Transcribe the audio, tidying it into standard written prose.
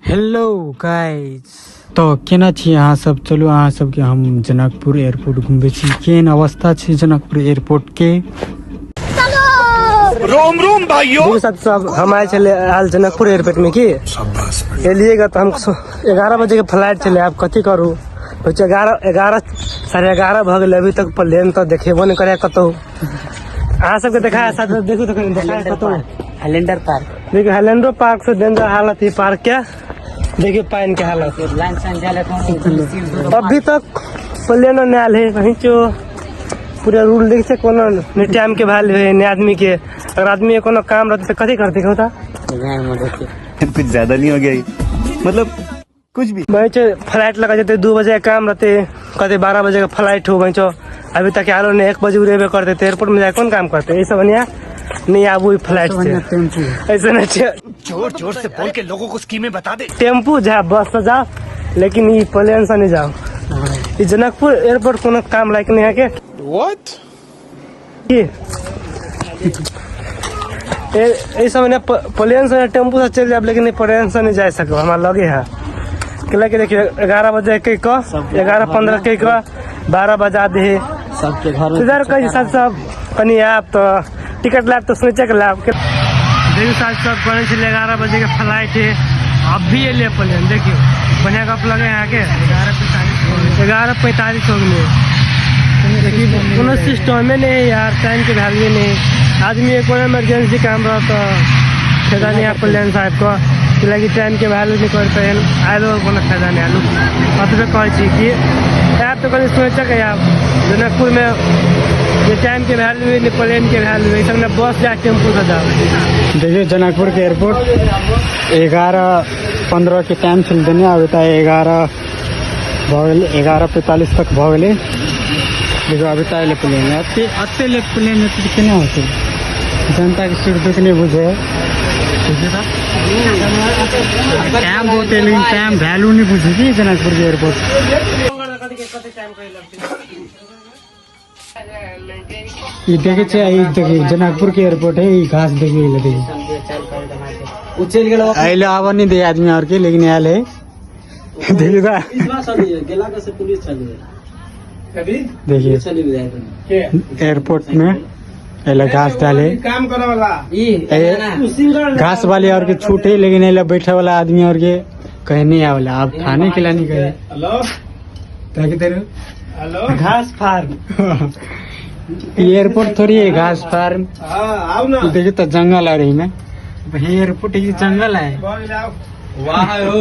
Hello guys, तो केना छी अहाँ सब? चलू अहाँ सबके हम जनकपुर एयरपोर्ट घुमबै छी। केहन अवस्था छै जनकपुर एयरपोर्ट के? रोम रोम भाइयों। देखियौ साथी सब, हम आयल छलै आयल जनकपुर एयरपोर्ट में की एलिएगा तऽ हम 11 बजे के फ्लाइट छलै। आब कथी करू? होइ छै 11 11 11:30 भऽ गेलै, अभी तक प्लेन तऽ देखेबो नहि करै कतहु। अहाँ सबके देखा साथ देखू तऽ देखा कतहु हाइलैंडर पार्क। देखियौ हाइलैंडो पार्क से डेंजर हालत है पार्क के। देखियौ पानि के हालत। लाइन संचालक। अभी तक प्लेन नहि आयल है कहीं। चो पूरा रूल देख छै, कोनो नहि टाइम के वैल्यू है नहि आदमी के। अगर आदमी के कोनो काम रहते तऽ कथी करते कहू तऽ? कुछ ज्यादा नहीं हो गया ये? मतलब कुछ भी। वहीं फ्लाइट लगा जेते, 2 बजे के काम रहते, कहते 12 बजे का फ्लाइट हो। वहीं अभी तक आलो नहीं, 1 बजे उड़ेबे करते तो एयरपोर्ट में जाके कौन काम करते? ऐसा बढ़िया नहीं आबू फ्लाइट से। टेम्पू। ऐसे नहीं छै। जोर जोर से बोल के लोगों को स्कीमें बता दे। टेम्पू जा, बस से जाओ, लेकिन ई प्लेन से नहीं जाओ। ई जनकपुर एयरपोर्ट कोनो काम लायक नहीं है के। What? की ए समय ने प्लेन से टेम्पू से चल जाब, लेकिन ई प्लेन से नहीं जा सकब। हमरा लगे है के के देखियो 11 बजे के क 11:15 के क 12 बजा दे सबके घर में। इधर कहीं साहब सब कनी आयब तऽ टिकट लायब तऽ सोचे के लायब। देखियौ साहब सब करै छलै 11 बजे के फ्लाइट है, अभी एलै प्लेन। देखियौ बढ़िया गप लगे अहाँके। 11:45 हो गेलै। देखियौ कोनो सिस्टमे नहि है यार, टाइम के वैल्यू नहीं। आदमी के कोनो इमरजेंसी काम रह तऽ फायदा नहीं है प्लेन साहब के, कैलाकि टाइम के वैल्यू नहीं करते। आयलो कोनो फायदा नहीं। आलू अतबे कहै छी कि आयब तऽ कनि सोचि के आयब। जनकपुर में जे टाइम के वैल्यू है नहीं प्लेन के वैल्यू है, सब ने बस जा टेम्पू से जाओ। देखियौ जनकपुर के एयरपोर्ट 11:15 के टाइम छलै देने, अभी तक 11 भऽ गेलै, 11:45 तक भऽ गेलै। देखियौ अभी तक एलै प्लेन। एते एते लेट प्लेन एतै तऽ केना होतै? जनता के सिर दुख नहि बुझे है। टाइम बहुत है लेकिन टाइम वैल्यू नहीं बुझे कि जनकपुर के एयरपोर्ट। ई देखे छै, ई देखिए जनकपुर के एयरपोर्ट है। ई घास देखिए, ई देखिए। उ चलि गेल। आइले आब नहीं दे आदमी और के, लेकिन आयल है। देखिए ता। गेला से पुलिस चली। देखिए चली जाए। एयरपोर्ट में एला घास डाले। काम करे वाला। ई घास वाले और के छूट है, लेकिन एला बैठे वाला आदमी और के कहीं नहीं आवला। आप खाने के लिए नहीं गए। हेलो। ताकि तेरे हेलो, घास फार्म। एयरपोर्ट थोड़ी है घास फार्म। हाँ, आओ ना। देखिए तो जंगल आ रही में। एयरपोर्ट ही जंगल है। भऽ गेलै, आओ। वाह हो।